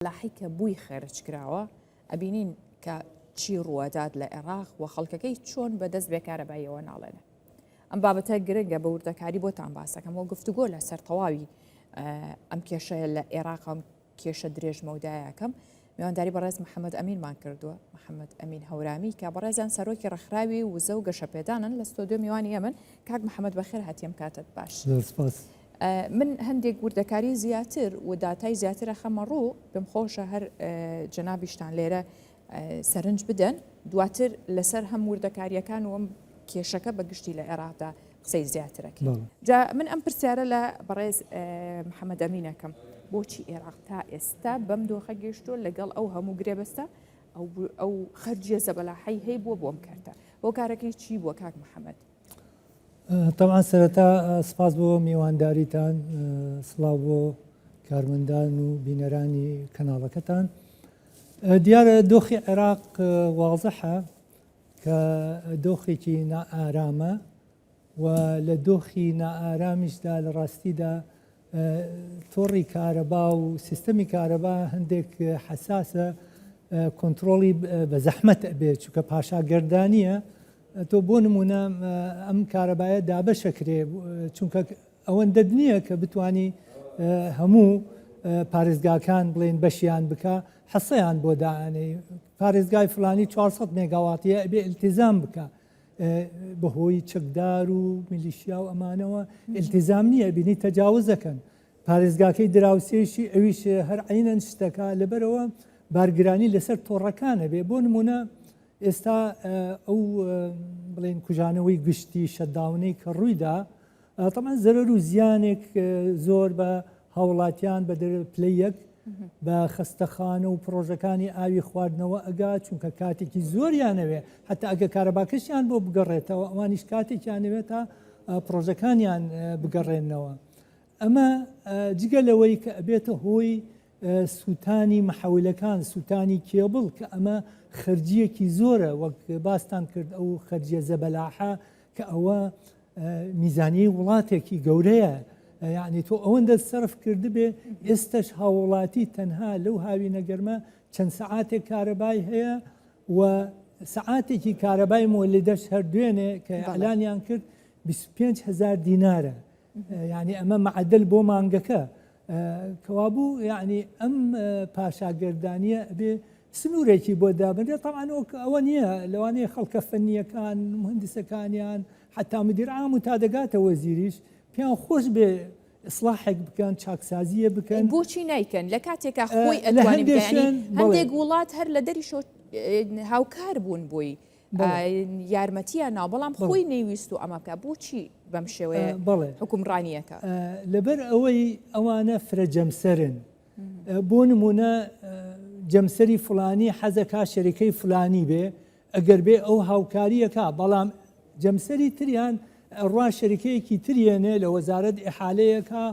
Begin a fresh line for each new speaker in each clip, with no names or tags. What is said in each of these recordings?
زەبەلاحەی کە بووی خەرج کراوە، ئەبینین کە چی ڕووەدات لە عێراق و خەڵکەکەی چۆن بە دەست بێکارەباییەوە ناڵێنن. ئەم بابەتە گرنگە بە وردەکاری بۆتان باسەکەم و گفتوگۆ لەسەر تەواوی ئەم کێشەیە لە عێراق ئەم کێشە درێژ مەودایەکەم میوانداری بەڕێز محەممەد ئەمینمان کردووە محەممەد ئەمین هەورامی کە بەڕێزیان سەرۆکی ڕێکخراوی وزە و گەشەپێدانن لە ستۆدیۆ میوانی ئەمن کاک محەممەد بەخێر هاتیم کاتت باش.
زۆر سپاس.
من هەندێک وردەکاری زیاتر و داتای زیاتر ئەخەمە ڕوو، پێم خۆشە هەر جەنابیشتان لێرە سەرنج بدەن، دواتر لەسەر هەم وردەکارییەکان و ئەم کێشەکە بە گشتی لە عێراقدا قسەی زیاترەکەین. جا من ئەم پرسیارە لە بەڕێز محەمەد ئەمین ئەکەم، بۆچی عێراق تا ئێستا بەم دۆخە گەیشتووە لەگەڵ ئەو هەموو گرێبەستە ئەو خەرجیە زەبەلاحەی هەیبووە بۆ ئەم کەرتە، هۆکارەکەی چی بووە کاک محەمەد؟
تەبعەن سەرەتا سپاس بۆ میوانداریتان، سڵاو بۆ کارمەندان و بینەرانی کەناڵەکەتان. دیارە دۆخی عێراق وازحە کە دۆخێکی نائارامە و لە دۆخی نائارامیشدا لە ڕاستیدا تۆڕی کارەبا و سیستەمی کارەبا هەندێک حەساسە کۆنتترۆڵی بە زەحمەت ئەبێت چونکە پاشاگەردانیە تۆ بۆ نمونە ئەم کارەبایە دابەشەکرێ چونکە ئەوەندەت نییە کە بتانی هەموو پارێزگاکان بڵێن بەشیان بکە حەسەیان بۆ دانێ پارێزگای فلانی 400 مێگاواتیە ئەبێ التزام بکە بەهۆی چەکدار و میلیشیا و ئەمانەوە التزام نییە بینی تەجاوز دەکەن پارێزگاکەی دراوسێشی ئەویش هەر عینەن شتەکە لەبەرەوە بارگرانی لەسەر تۆڕەکانە بێ بۆ نمونە ئێستا ئەو بڵێن کوژانەوەی گشتی شەداونەی کە ڕوویدا تەبعەن زەرەر و زیانێک زۆر بە هاوڵاتیان بە پلەی یەک بە خەستەخانە و پرۆژەکانی ئاوی خواردنەوە ئەگا چونکە کاتێکی زۆریانەوێ حتا ئەگە کارەباکەشیان بۆ بگەڕێتەوە ئەوانیش کاتێکیانەوێت تا پرۆژەکانیان بگەڕێنەوە ئەمە جگە لەوەی کە ئەبێتە هۆی سووتانی محەولەکان سووتانی کێبڵ کە ئەمە خەرجیەکی زۆرە وەک باستان کرد ئەو خەرجیە زەبەلاحە کە ئەوە میزانیەی وڵاتێکی گەورەیە یعنی تۆ ئەوەندە سەرف کردبێ ئێستش هاوڵاتی تەنها لەو هاوینە گەرمە چەند سەعاتێک کارەبای هەیە و سەعاتێکی کارەبای مۆلیدەش هەر دوێنێ کە ئەلانیان کرد 25 هزار دینارە یعنی ئەمە معدل بۆ مانگەکە کەوابوو یعنی ئەم پاشاگەردانیە بێ سنوورێکی بۆ دابنرێت تەبعەن وەک ئەوە نییە لەوانەیە خەڵکە فەنییەکان مهندسەکانیان حتا مدیر عام و تا دەگاتە وەزیریش پێیان خۆش بێ ئیسلاحێک بکەن چاکسازیە بکەن
بۆچی نایکەن لە کاتێکا خۆی ئەتوانێت هەندێک وڵات هەر لە دەریشۆ هاوکار بوون بۆی یارمەتیان ناو بەڵام خۆی نەیویست و ئەمە بکە بۆچی بەم شێوەیە حکومڕانیەکە
لەبەر ئەوەی ئەوانە فرە جەمسەرن بۆ نمونە جەمسەری فلانی حەزەکا شەریکەی فلانی بێ ئەگەر بێ ئەو هاوکاریەکە بەڵام جەمسەری تریان ڕوا شەریکەیەکی تریێنێ لە وەزارەت ئیحالەیەکە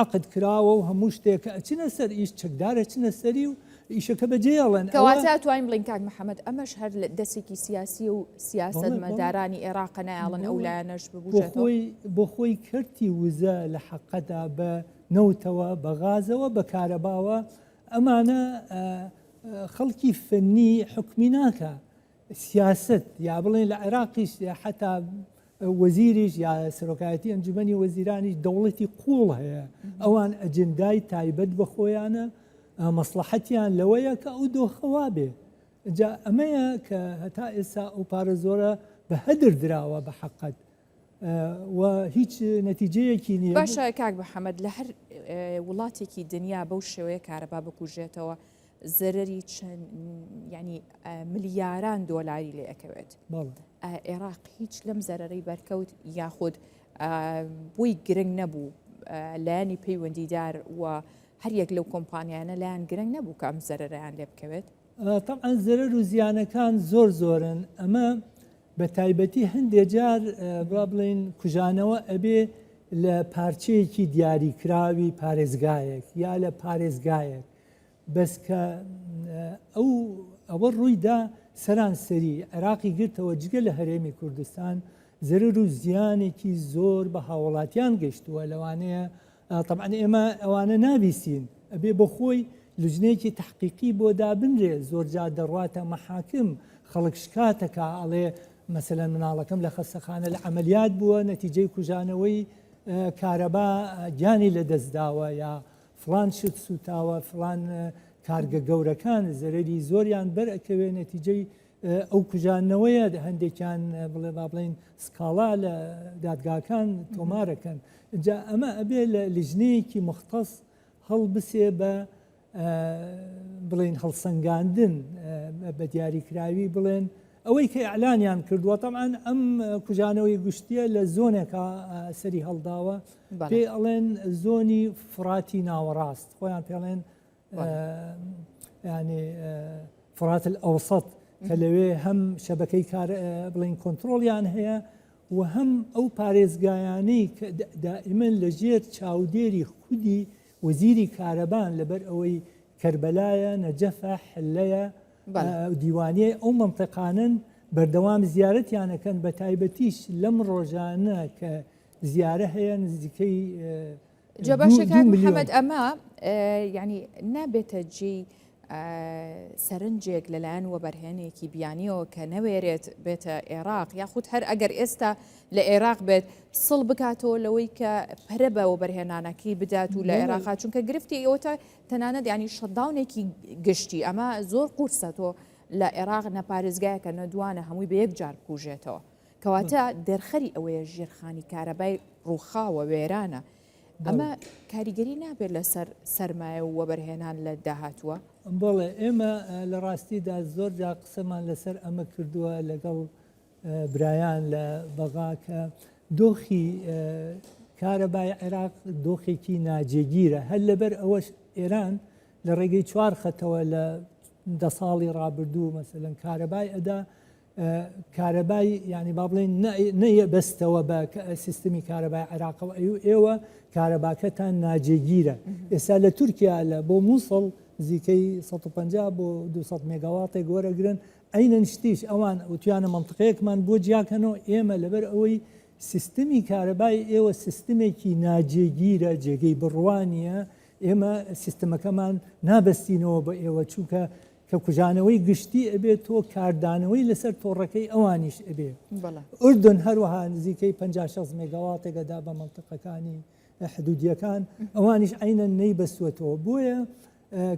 عقد کراوە و هەموو شتێکە ئەچنە سەر ئیش چەکدارە چنە سەری و ئیشەکە بەجێڵن
کەواتە توانین بڵین کاک محەممەد ئەمەش هەر لە دەستێکی سیاسی و سیاسەتمەدارانی عێراق نایاڵن ئەو لایەنەش ببوژێتەوە
بۆ خۆی کەرتی وزە لە حەقەدا بە نەوتەوە، بە غازەوە، بە کارەباوە، ئەمانە خەڵکی فەنی حوکمی ناکا، سیاسەت یا بڵێن لە عێراقیش حەتا وەزیریش یا سەرۆکایەتی ئەنجومەنی وەزیرانیش دەوڵەتی قوڵ هەیە، ئەوان ئەجندای تایبەت بە خۆیانە، مەسڵەحەتیان لەوەیە کە ئەو دۆخە وابێ. جا ئەمەیە کە هەتا ئێستا ئەو پارە زۆرە بە هەدر دراوە بە حەقەت. و هیچ نەتیجەیەکی نییە.
باشە کاک محەمەد لە هەر وڵاتێکی دنیا بەو شێوەیە کارەبا بکوژێتەوە زەرەری چەند ینی ملیاران دۆلاری لێ ئەکەوێت عێراق هیچ لەم زەرەرەی بەرکەوت یاخود بۆی گرنگ نەبوو لایەنی پەیوەندیدار و هەر یەک لەو کۆمپانیانە لایەن گرنگ نەبوو کە ئەم زەرەرەیان لێ بکەوێت
تەبعەن زەرەر و زیانەکان زۆر زۆرن ئەمە بە تایبەتی هەندێ جار با بڵێین کوژانەوە ئەبێ لە پارچەیەکی دیاریکراوی پارێزگایەک یا لە پارێزگایەک بەس کە ئەو ئەوە ڕوویدا سەرانسەری عێراقی گرتەوە جگە لە هەرێمی کوردستان زەرەر و زیانێکی زۆر بە هاوڵاتیان گەشتووە لەوانەیە تەبعەن ئێمە ئەوانە نابیسین ئەبێ بە خۆی. لجنەیەکی تەحقیقی بۆ دابنرێ، زۆرجار دەڕواتە مەحاکم، خەڵک شکاتەکا ئەڵێ مەسەلەن مناڵەکەم لە خەستەخانە لە عەمەلیات بووە نەتیجەی کوژانەوەی کارەبا گیانی لەدەست داوە یا فڵان شت سوتاوە فڵان کارگە گەورەکان زەرەری زۆریان بەر ئەکەوێ نەتیجەی ئەو کوژانەوەیە هەندێکیان بڵێ با بڵێین سکاڵا لە دادگاکان تۆمارەکەن جا ئەمە ئەبێ لە لیژنەیەکی مختص هەڵبسێ بە بڵێن هەڵسەنگاندن بە دیاریکراوی بڵێن ئەوەی کە ئیعلانیان کردووە تەبعەن ئەم کوژانەوەی گشتیە لە زۆنێکا سەری هەڵداوە پێی ئەڵێن زۆنی فڕاتی ناوەڕاست خۆیان پێڵێن ینی فرات الأوسط کە لەوێ هەم شەبەکەی کار بڵین کۆنتترۆلیان هەیە و هەم ئەو پارێزگایانەی کە دائیمەن لە ژێر چاودێری خودی وەزیری کارەبان لەبەر ئەوەی کەربەلایە، نەجەفە، حلەیە، دیوانیەی ئەو مەنتیقانەن بەردەوام زیارەتیان ئەکەن بەتایبەتیش لەم ڕۆژانە کە زیارە هەیە نزیکەی
جا باشە کاک محەمەد ئەمە یعنی نابێتە جێی سەرنجێک لەلایەن وەبەرهێنێکی بیانیەوە کە نەوێرێت بێتە عێراق یاخود هەر ئەگەر ئێستا لە عێراق بێت سڵ بکاتەوە لەوەی کە پەرە بە وەبەرهێنانەکەی بدات و لە عێراقا چونکە گرفتی ئەوەتە تەنانەت ینی shutdown ێکی گشتی ئەمە زۆر قورسە تۆ لە عێراق نە پارێزگایەکە نە دوانە هەمووی بە یەک جار بکوژێتەوە کەواتە دەرخەری ئەوەیە ژێرخانی کارەبای ڕووخاوە وێرانە ئەمە کاریگەری نابێت لەسەر سەرمایە و وەبەرهێنان لە داهاتووە؟
بەڵێ ئێمە لە ڕاستیدا زۆر جار قسەمان لەسەر ئەمە کردووە لەگەڵ برایان لە بەغا کە دۆخی کارەبای عێراق دۆخێکی ناجێگیرە هەر لەبەر ئەوەش ئێران لە ڕێگەی چوار خەتەوە لە دە ساڵی ڕابردوو مەسەلەن کارەبای ئەدا کارەبای یانی با بڵێین نەیەبەستەوە بە سیستمی کارەبای عێراقەوە ئەو ئێوە کارەباکەتان ناجێگیرە ئێستا لە تورکیا لە بۆ مووسڵ نزیکەی 150 بۆ 200 مێگاواتێک وەرەگرن ئەینەن شتیش ئەوان وتیانە منطقەیەکمان بۆ جیاکەنەوە ئێمە لەبەر ئەوەی سیستمی کارەبای ئێوە سیستمێکی ناجێگیرە جێگەی بڕوا نییە ئێمە سیستمەکەمان نابەستینەوە بە ئێوە چونکە کە کوژانەوەی گشتی ئەبێ تۆ کاردانەوەی لەسەر تۆڕەکەی ئەوانیش ئەبێ. ئوردن هەروەها نزیکەی 50 60 مێگاواتێک ئەدا بە مەنتقەکانی حدودیەکان ئەوانیش عەینەن نەیبەستووەتەوە بۆیە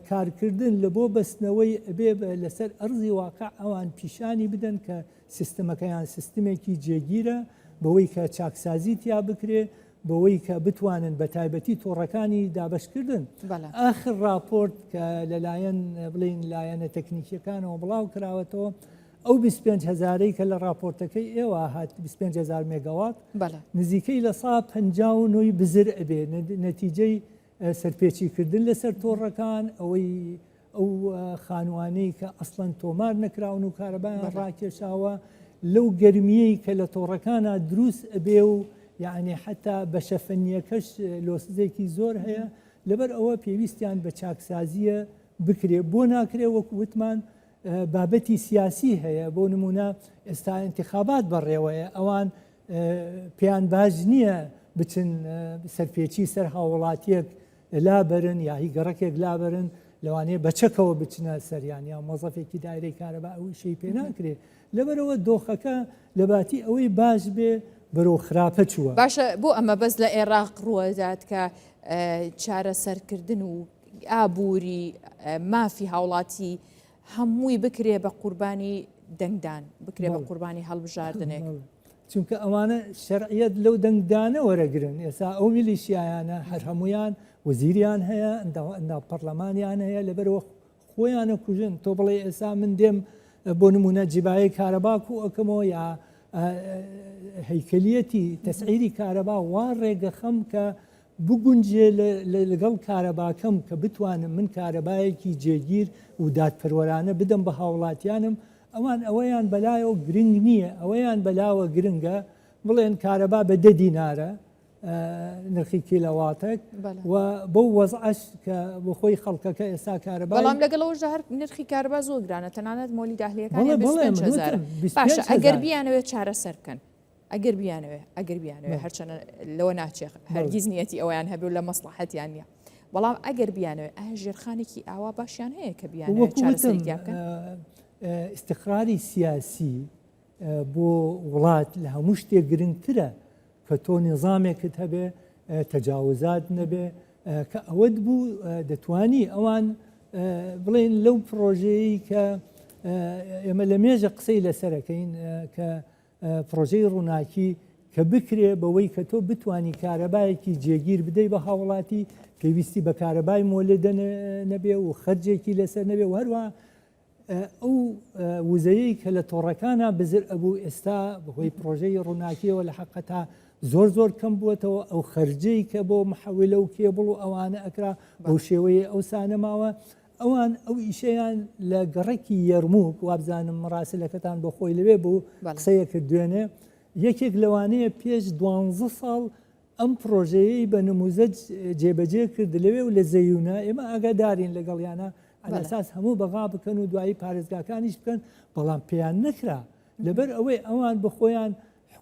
کارکردن لە بۆ بەستنەوەی ئەبێ لەسەر ئەرزی واقع ئەوان پیشانی بدەن کە سیستمەکەیان سیستمێکی جێگیرە بەوەی کە چاکسازی تیا بکرێ بەوەی کە بتوانن بە تایبەتی تۆڕەکانی دابەشکردن ئاخر راپۆرت کە لەلایەن بڵین لایەنە تەکنیکیەکانەوە بڵاو کراوەتەوە ئەو 25 هزارەی کە لە راپۆرتەکەی ئێوە هات 25 هزار مێگاوات نزیکەی لە سا 59 بزر ئەبێ نەتیجەی سەرپێچیکردن لەسەر تۆڕەکان ئەوەی ئەو خانووانەی کە ئەسڵەن تۆمار نەکراون و کارەبایان ڕاکێشاوە لەو گەرمیەی کە لە تۆڕەکانا دروست ئەبێ و یعنی حتا بەشە فەنیەکەش لۆسزێکی زۆر هەیە لەبەر ئەوە پێویستیان بە چاکسازیە بکرێ بۆ ناکرێ وەکو وتمان بابەتی سیاسی هەیە بۆ نمونە ئێستا انتخابات بەڕێوەیە ئەوان پێیان باش نییە بچن سەرپێچی سەر هاوڵاتیەک لابەرن یا هی گەڕەکێک لابەرن لەوانەیە بە چەکەوە بچنە سەریان یا مۆزەفێکی دایرەی کارەبا ئەو ئیشەی پێ ناکرێ لەبەرەوە دۆخەکە لەباتی ئەوەی باش بێ بەرەو خراپە چووە.
باشە بۆ ئەمە بەس لە ئێراق ڕووەدات کە چارەسەرکردن و ئابووری مافی هاوڵاتی هەمووی بکرێ بە قوربانی دەنگدان بکرێ بە قوربانی هەڵبژاردنێک.
چونکە ئەوانە شەرعیەت لەو دەنگدانە وەرەگرن ئێستا ئەو میلیشیایانە هەر هەمویان وەزیریان هەیە ئەندام پەرلەمانیان هەیە لەبەرەوە خۆیانە کوژن تۆ بڵێ ئێستا من دێم بۆ نمونە جیبایەی کارەبا کو ئەکەمەوە یا هەیکەلیەتی تەسعیری کارەبا وا ڕێگەخەم کە بگونجێ لەگەڵ کارەباکەم کە بتوانم من کارەبایەکی جێگیر و دادپەروەرانە بدەم بە هاوڵاتیانم، ئەوان ئەوەیان بەلایەوە گرنگ نییە، ئەوەیان بەلاوە گرنگە بڵێن کارەبا بە دە دینارە نرخی کیلەواتێک و بەو وەزعەش کە بۆ خۆی خەڵکەکە ئێستا کارەبا
بەڵام لەگەڵ ئەوەشدا هەر نرخی کارەبا زۆر گرانە تەنانەت مۆلیدە ئەهلییەکانیان 25 هەزارە باشە ئەگەر بیانەوێت چارەسەر بکەن ئەگەر بیانەوێ ئەگەر بیانەوێ هەرچەنە لەوە ناچێ هەرگیز نیەتی ئەویان هەبێ و لە مەسڵەحەتیان نییە. بەڵام ئەگەر بیانەوێت ئایا ژێرخانێکی ئاوا باشیان هەیە کە بیانەوێت چارەسەری تیا بکەن؟
ئیستقراری سیاسی بۆ وڵات لە هەموو شتێک گرنگترە کە تۆ نیزامێکت هەبێ تەجاوزات نەبێ کە ئەوەت بوو دەتوانی ئەوان بڵێن لەو پرۆژەیە کە ئێمە لە مێژە قسەی لەسەرەکەین کە پرۆژەی ڕووناکی کە بکرێ بەوەی کە تۆ بتانی کارەبایەکی جێگیر بدەی بە هاوڵاتی پێویستی بە کارەبای مۆلدە نەبێ و خەرجێکی لەسەر نەبێ و هەروە ئەو وزەیەی کە لە تۆڕەکانا بزر ئەبوو ئێستا بەهۆی پڕۆژەی ڕووناکیەوە لە حەقەتا زۆر زۆر کەم بووەتەوە ئەو خەرجەی کە بۆ محەولە و کێبڵ و ئەوانە ئەکرا بەو شێوەیە ئەوسا نەماوە ئەوان ئەو ئیشەیان لە گەڕەکی یەرموک وابزانم مڕاسلەکەتان بۆ خۆی لەوێ بوو قسەیە کرد دوێنێ یەکێک لەوانەیە پێش دوانزە ساڵ ئەم پڕۆژەیەی بە نموزەج جێبەجێ کرد لەوێ و لە زەیونە ئێمە ئاگادارین لەگەڵیانە ئەساس هەموو بەغا بکەن و دوایی پارێزگاکانیش بکەن بەڵام پێیان نەکرا لەبەر ئەوەی ئەوان بەخۆیان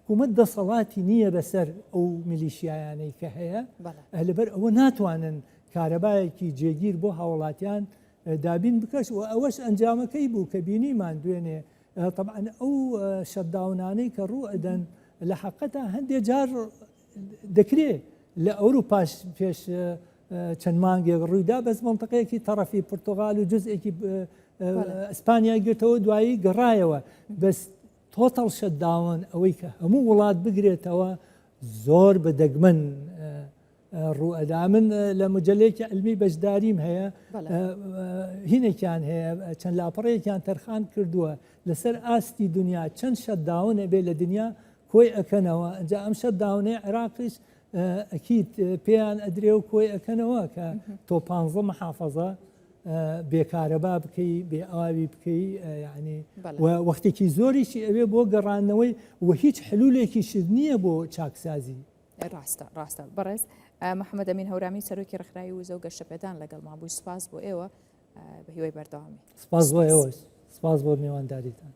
حکوومەت دەسەڵاتی نییە بەسەر ئەو میلیشیایانەی کە هەیە لەبەر ئەوە ناتوانن کارەبایەکی جێگیر بۆ هاوڵاتیان دابین بکەش و ئەوەش ئەنجامەکەی بوو کە بینیمان دوێنێ تەبعەن ئەو shutdown انەی کە ڕوو ئەدەن لە حەقەتا هەندێ جار دەکرێ لە ئەوروپاش پێش چەند مانگێک ڕوویدا بەس منطقەیەکی تەڕەفی پرتغال و جزئێکی ئیسپانیای گرتەوە دوایی گەڕایەوە بەس total shutdown ئەوەی کە هەموو وڵات بگرێتەوە زۆر بە دەگمەن ڕووئەدا من لە مجلەیەکی علمی بەشداریم هەیە هینێکیان هەیە چەند لاپەڕەیەکیان تەرخان کردووە لەسەر ئاستی دنیا چەند shutdown ئەبێ لە دنیا کۆی ئەکەنەوە ئەجا ئەم shutdown ەی عێراقیش ئەکید پێیان ئەدرێ و کۆی ئەکەنەوە کە تۆ پ محافظە بێکارەبا بکەی بێ ئاوی بکەی یعنی وەختێکی زۆریشی ئەوێ بۆ گەڕانەوەی و هیچ حلولێکیشت نییە بۆ چاکسازی
ڕاستە ڕاستە بەڕێز محەممەد ئەمین هەورامی سەرۆکی ڕێکخراوی وزە و گەشەپێدان لەگەڵمان بووی سوپاس بۆ ئێوە بە هیوای بەردەوامی
سپاس بۆ ئێوەش سپاس بۆ میوانداریتان.